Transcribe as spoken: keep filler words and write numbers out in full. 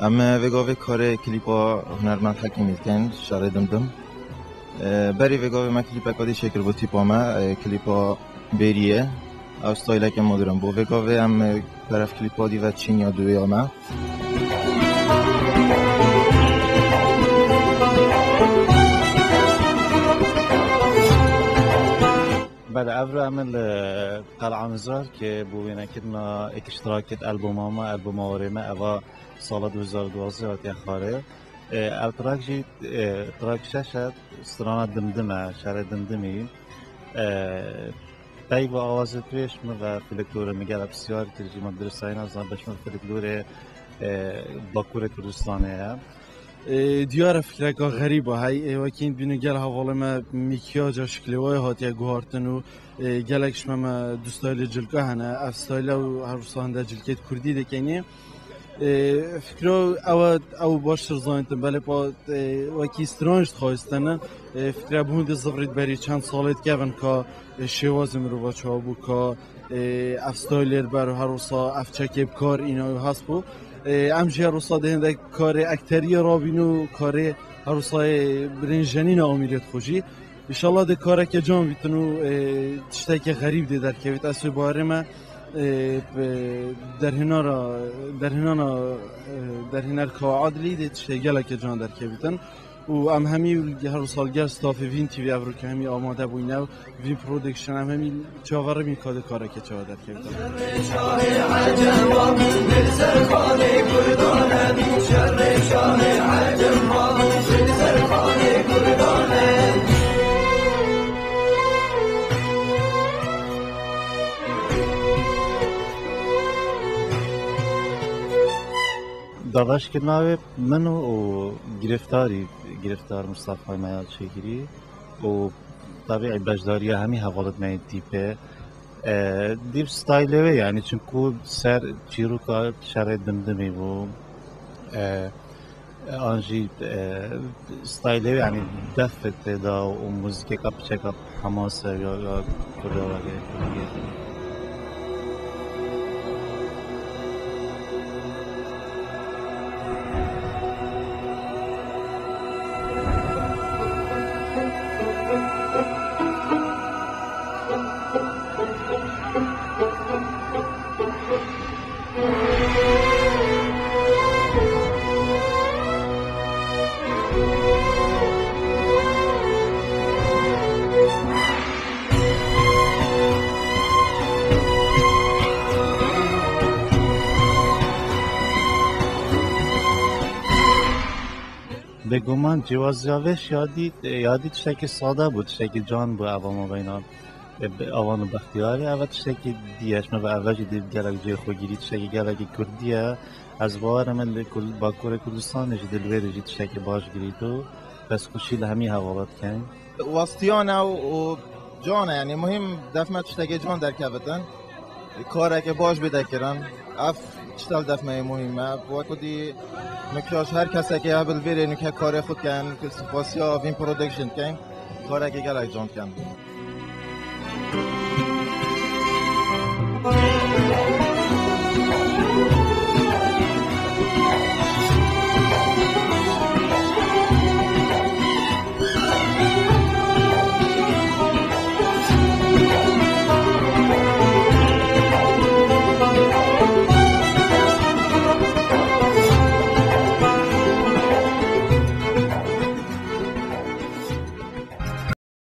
Em, e, vê gavê karê klîpa hunermend Hekîmî dikin, Şerê Dimdim. E, berî vê gavê me klîpeka dî çêkir bo tîpa me, e, klîpa Bêrî ye. Ew stayleke modern bû. Vê gavê em, e, beref klîpa dî ve çîn ya duwê ya me. Belê, evro em li Qel'a Mizar ki bo wênekirina êk îştirakê di albuma me, albuma warê me, eva sala du hezar û duwazdeh hatiye xwarê. E, ev trak jî, e, trak şeş e, strana Dimdim e, şerê Dimdimî. E, peyva awazê tu yê ji min ve folklorê min gelek pisyar kir, jî min dirist sayî nazan, bi ji min folklorê, e, Bakurê Kurdistanê ye. E, diyar e fikreka xerîb e, hey, e, wekî bîne gel hevalê me mîkyaca şiklê wayê hatiye guhartin û, e, gelek ji me, me du staylê cilka hene. Ev stayle û her wisa hinde cilkê di kurdî dikenî. E, fikra ew e, ew baştir zanîtin, belê pa, e, wekî stran jî dixwazîtine. E, fikra bi hûn de zivrî berî çend salê dikevin ka, e, şêwazê mirova çawa bû ka, e, ev staylê li ber û her wisa ev çekê bi kar îna û hest bû. E, em jî her wisa dê hindek karê ekteriyê rabîn û karê her wisa, e, birên jenîna amîrê dixwe jî. Înşallah dê kareke can bîtin û, e, tişteke xerîb dê derkevît. Ez wê bawerê me, e, bi derhênara, derhênana, e, derhêner Kawa Adilî dê tiştê geleke can derkevîtin. Û em hemî her sal gel stafê Vîn T V evro ke hemî amade bûyne û Vîn Production em hemî çaverê mî kadê kareke çawa derkevîtin. Dabeşkirina wê min û, û girêftarî, girêftar Mistefayê me ya çêkirî û tebîî beşdariya hemî hevalêt me yên tîpê. E, dîv staylê wê, yanî, çinku ser çîroka şerê Dimdimî bû. E, an jî, e, staylê wê, yanî, def tê de û muzîkeka piçeka hemasa ya, ya Kurda were, Kurdiyê. Bêguman cîwaziya vê şiyadî, yadî tiştekî sade bû, tiştekî can bû eva mabeyna, e, bi-, evan û Bextiyarê. Eva tiştekî dî ye, ji me ve eve jî dî gelek cihê xwe girî, tiştekî gelekî kurdî ye. Ez bawer im li Kur-, Bakurê Kurdistanê jî di li wê re jî tiştekî baş girîto. Bes kuşî li hemî hevala dikeyn. Westiyan e û, û can e, yanî muhîm def me tiştekê can derkevitin. Kareke baş bide kirin. Ev tiştel def me yê muhîm e. Wekû dî nûke ji her kesekê hebe li vê rê nûke karê xwe dikin. Spasiya Vîn Production dikin. Kareke gelek can dikin.